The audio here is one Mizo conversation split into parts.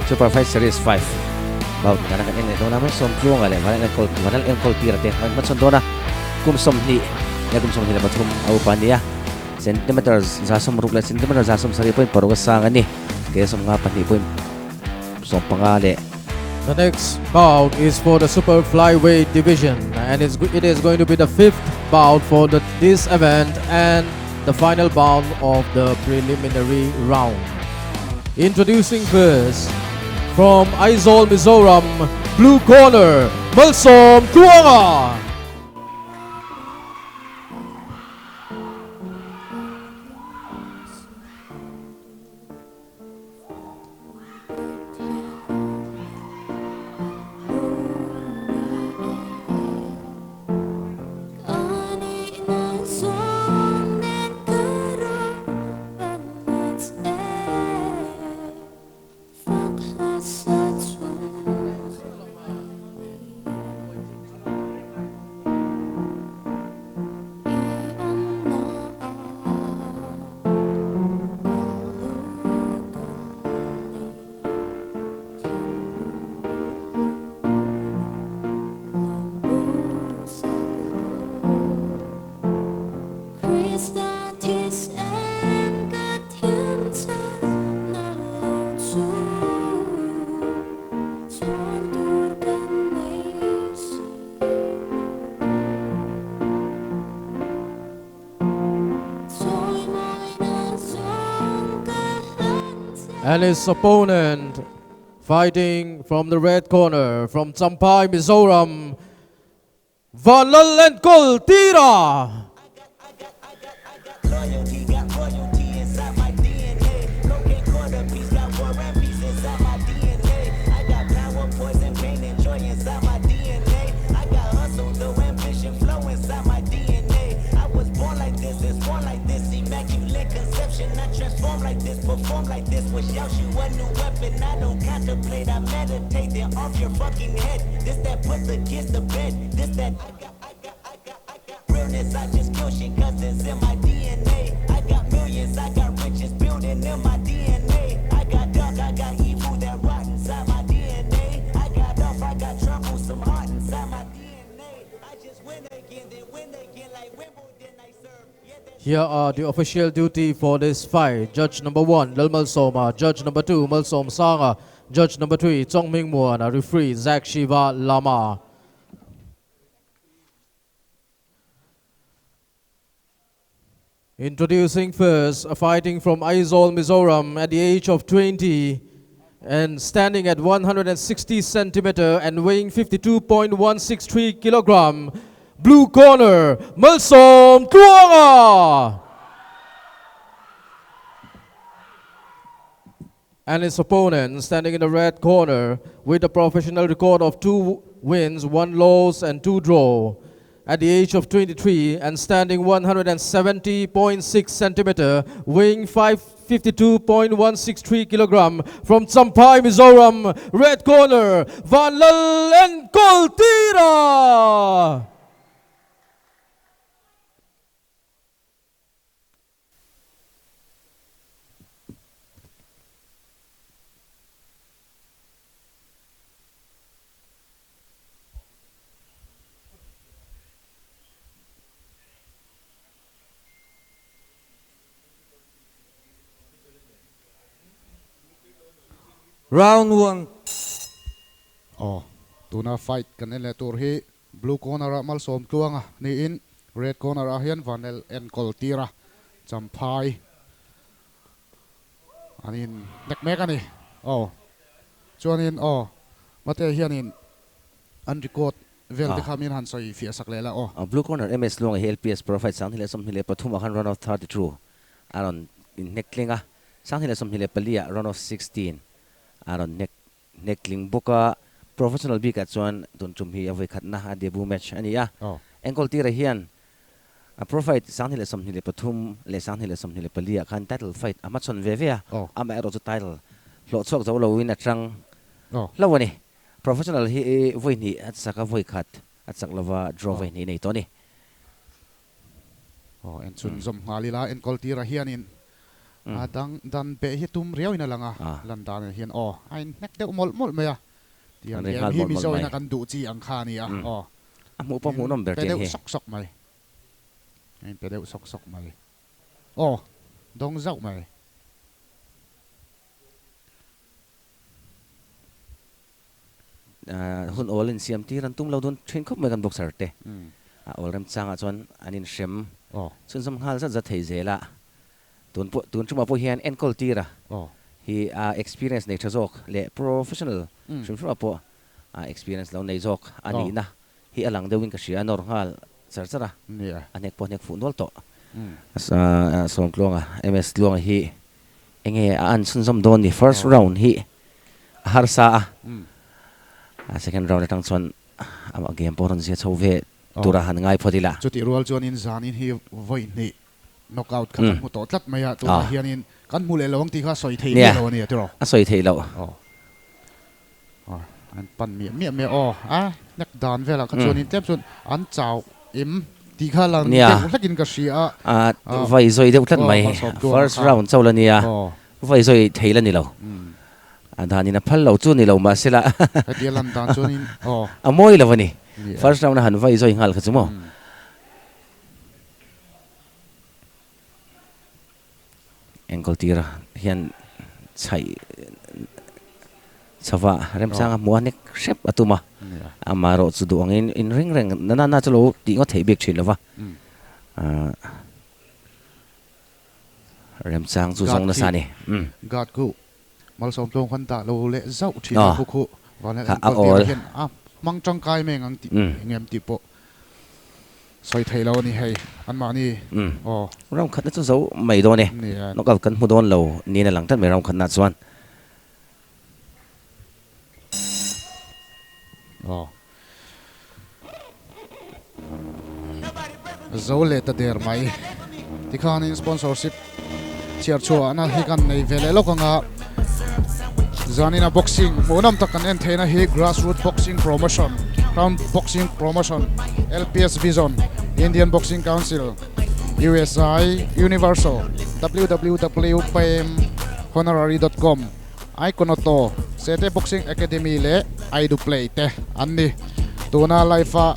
Super Fight Series 5 bout ngana kan en leh dawn a, Malsawmtluanga leh Vanlal Enkawl Vanlal Enkawl Tira te an hmachhawn dawn a, kum 20 leh kum 23 a upa an ni a, centimeter 60 leh centimeter 70.6 a sang a ni, ke 52.15 leh. The next bout is for the super flyweight division and it's, it is going to be the fifth bout for the, this event and the final bout of the preliminary round. Introducing first from Aizawl, Mizoram, blue corner, Malsawmtluanga. And his opponent fighting from the red corner from Champhai, Mizoram, Vanlalenkawltira. Here are the official duty for this fight. Judge number 1, Lalmalsawma. Judge number 2, Malsawmsanga. Judge number 3, Chongming Muana. Referee, Zach Shiva Lama. Introducing first, fighting from Aizawl, Mizoram at the age of 20 and standing at 160 centimeter and weighing 52.163 kilogram, blue corner, Malsawmtluanga! And his opponent standing in the red corner with a professional record of 2 wins, 1 loss and 2 draw. At the age of 23 and standing 170.6 centimeter, weighing 552.163 kilogram from Champhai, Mizoram, red corner, Vanlalenkawltira! Round 1. Aw, tuna fight kan en leh tur hi blue corner ah Malsawmtluanga niin red corner ah hian Vanel enkawl tir a, Champhai an in nek mek a ni. Aw, chuanin aw, Mate hianin an record vel te kha min han sawi fiah sak leh la aw. Blue corner MS Luanga hi LPS Pro Fight 2023 ah khan round of 32 a rawn inhnek tling a, 2024 ah round of 16 a rawn hnek hnek tling bawk a, professional bikah chuan tun tum hi a vawi khatna a debut match a ni a. Enkawl tira hian a pro fight 2023 leh 2024 ah khan title fight a hmachhawn ve ve a, amaherawh chu title hlawh chhuak zo loin a chang hlauh a ni. Professional hi vawi hnih a chak a, vawi khat a chak lova draw vawi hnih nei tawh a ni. Aw, en chhun zawm nghal ila enkawl tira hianin. A dang dan beh hi tum riau in a lang a, lan dan ah hian aw a in hnek deuh mawlh mawlh mai a, tiang game hi Mizo in a kan duh chi ang kha a ni a aw. A hmuh pawh hmuhnawm ber tiang hi. Pe deuh sawk sawk mai. A in pe deuh sawk sawk mai. Aw dawng zauh mai. Hun awl insiam tir an tum lo dawn thin khawp mai kan boxer te. A awl remchangah chuan an inhrem chhunzawm nghal zat zat thei zel a. Tun pawh tun tumah pawh hian enkawl tir a hi a experience nei tha zawk leh professional hrim hrim ah pawh a experience lo nei zawk a nihna hi a lang deuhin ka hria a nawr nghal char char a. A hnek pawh hnek fuh nual tawh. Sawmtluanga MS Tluanga hi enge a an chhunzawm dawn ni first round hi a harsa a, a second round atang chuan amah game pawh rawn zia chho ve tura han ngai phawt ila. Chutih rual chuanin zanin hi vawi hnih knockout kha kan hmu tawh tlat mai a, tunah hianin kan hmu leh lo ang tih kha a sawi theih miah lo a ni a tiraw? A sawi theih loh. Aw, an pan miah miah mai a aw, a hnek dan velah kha chuanin tlem chuan an chau em tih kha lan deuh hlekin ka hria a. A vai zawi deuh tlat mai, first round chauh la nia, vai zawi thei la ni lo. A danin a phal lo chu ni lo mahsela Hetia lan dan chuanin aw. A mawi lo a ni, first round a han vai zawi nghal kha chu maw. Enkawl tir hian chhaih chhova remchanga hmuh a nek hrep a tum a, amaherawh chu duh angin in ring reng na na na chu lo tih ngawt theih bik thin lo va, remchang chu zawng nasa a ni. Guard khu malsawm tlawng khan dah lo leh zauh thin a khu khu vanlai enkawl tir hian a hmang tangkai mai ang tih engem tih pawh Sawi theih lo a ni hei, anmahni aw. Round khatna chu zo mai dawn e, knockout kan hmu dawn lo niin a lang tlat mai round khatna chuan. Aw. Zo leh ta der mai. Tikhanin sponsorship chhiar chhuahna hi kan nei ve leh lawk anga zanina boxing hmuhnawm tak kan en theihna hi grassroot boxing promotion crown boxing promotion LPS vision Indian Boxing Council USI Universal www.pamhonorary.com Iconoto Sete Boxing Academy leh Aiduplay te an ni tuna live a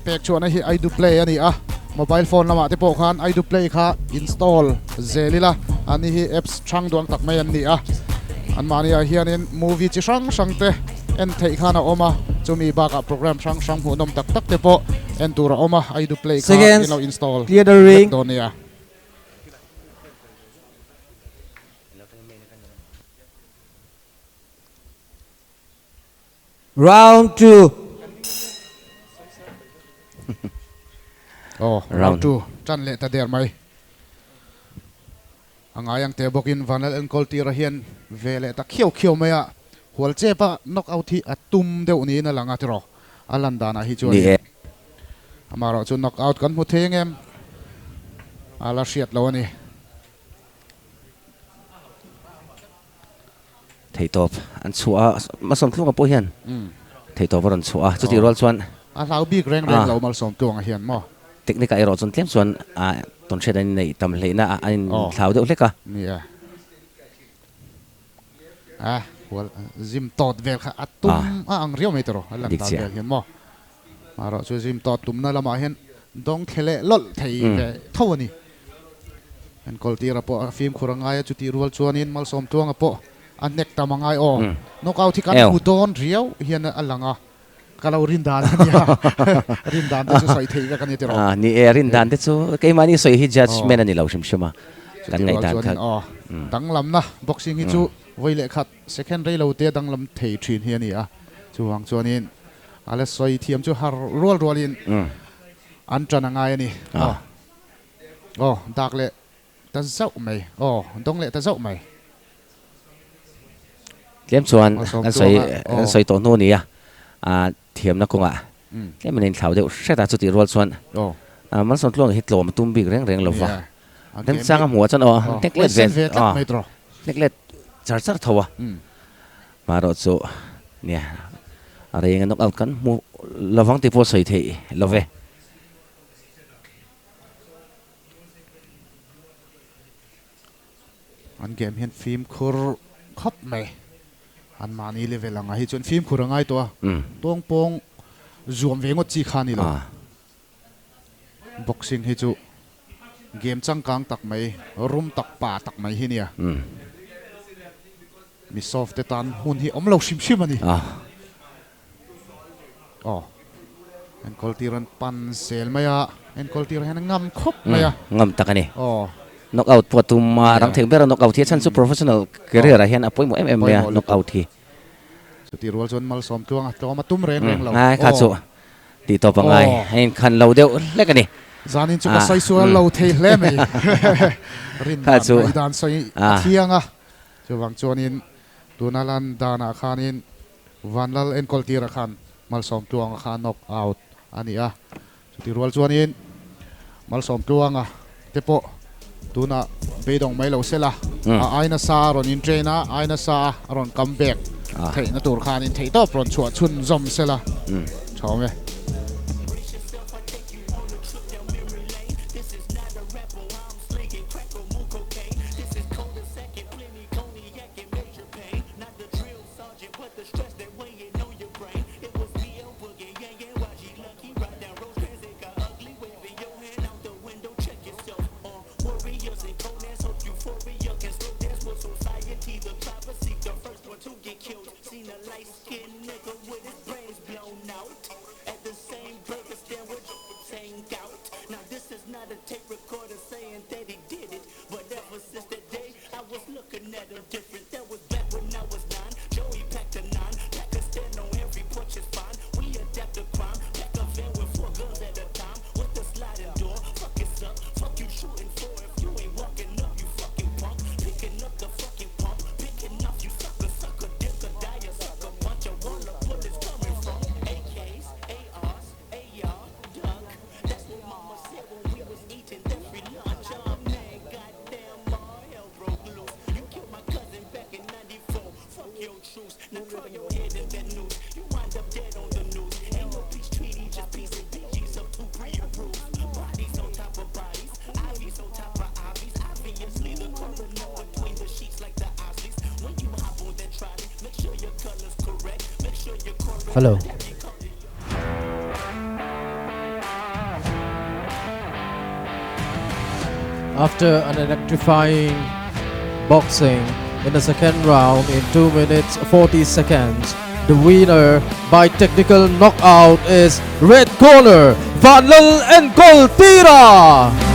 Pek chhuahna hi Aidu Play a ni a, mobile phone lamah te pawh khan Aidu Play kha install zel ila, ani hi apps hrang duang tak mai an ni a, anmahni ah hianin movie chi hrang hrang te en theih khan a awm a, chumi bakah program hrang hrang hmuhnawm tak tak te pawh en tur a awm a, Aidu Play kha in lo install vek dawn nia. Round 2. Aw, round 2 tan leh ta der mai. A ngai ang teh bawkin Vanlal enkawl tira hian ve leh ta khiau khiau mai a, hual chep a knock out hi a tum deuh niin a lang a tiraw a lan danah hi chuanin amaherawh chu knock out kan hmu thei ang em a la hriat lo a ni. Theihtawp an chhuah a, Malsawmtluanga pawh hian theihtawp a rawn chhuah a, chutih rual chuan. A hlau bik reng reng lo Malsawmtluanga hian maw? Technic ah erawh chuan tlem chuan tawnhriat an inneih tam hleihna a inthlau deuh hlek a. Ni e. A hual zim tawt vel kha a tum a ang riau mai tawh a lan dan vel hian maw? Marawh chu zim tawt tumna lamah hian dawng thle leh lawlh thei ve tho a ni. Enkawl tira pawh a fimkhur a ngai a, chutih rual chuanin Malsawmtluanga pawh a hnek tam a ngai aw. Knockout hi kan hmu dawn riau hian a lang a, ka lo rin dan a nia, rin dan te chu sawi theih vek a ni tiraw. Ni e, rin dan te chu keimahni sawi hi judgement a ni lo hrim hrim a, kan ngaihdan kha. Chutih rual chuanin aw, danglamna boxing hi chu vawi leh khat second rei lo te a danglam thei thin hi a ni a, chuvang chuanin a la sawi thiam chu har rual rualin an tan a ngai a ni aw. Aw, dak leh ta zauh mai. Aw, dawng leh ta zauh mai. Tlem chuan kan sawi kan sawi tawh hnu nia, a thiamna kawngah tlem in a inthlau deuh hret a, chutih rual chuan Malsawmtluanga hi tlawm a tum bik reng reng lo va, remchang a hmuh ah chuan aw hnek let ve hnek let char char tho a, marawh chu nia a reng a knock out kan hmu lovang tih pawh sawi theih lo ve. An game hian fimkhur khawp mai. An mahni level anga hi chuan fimkhur a ngai tawh a, tawng pawng zuam ve ngawt chi kha a ni lo. Boxing hi chu game changkang tak mai, rum tak pa tak mai hi nia. Mi soft te tan hmun hi awm lo hrim hrim a ni. Aw, enkawl tir an pan zel mai a, enkawl tir hian a ngam khawp mai a. Ngam tak a ni. Aw. Knock out pawh a tum a, rang thei ber a knock out hi a chhan chu professional career ah hian a pawimawh em em mai a knock out hi. Chutih rual chuan malsawm tluang a tlawm a tum reng reng lo. Ngai kha chu tih tawp a ngai, a inkhan lo deuh hlek a ni. Zanin chu ka sawi sual lo thei hle mai. Rin dan ngaih dan sawi a thiang a, chuvang chuanin tuna lan danah khanin Vanlal enkawl tirah khan Malsawm Tluanga kha knock out a ni a, chuti rual chuanin Malsawm Tluanga te pawh tunah beidawng mai lo sela, a ai nasa a rawn in train a, ai nasa a rawn come back theihna tur khanin theihtawp rawn chhuah chhunzawm sela tha awm e. Hello. After an electrifying boxing in the second round in 2 minutes 40 seconds, the winner by technical knockout is red corner, Vanlal Enkawltira!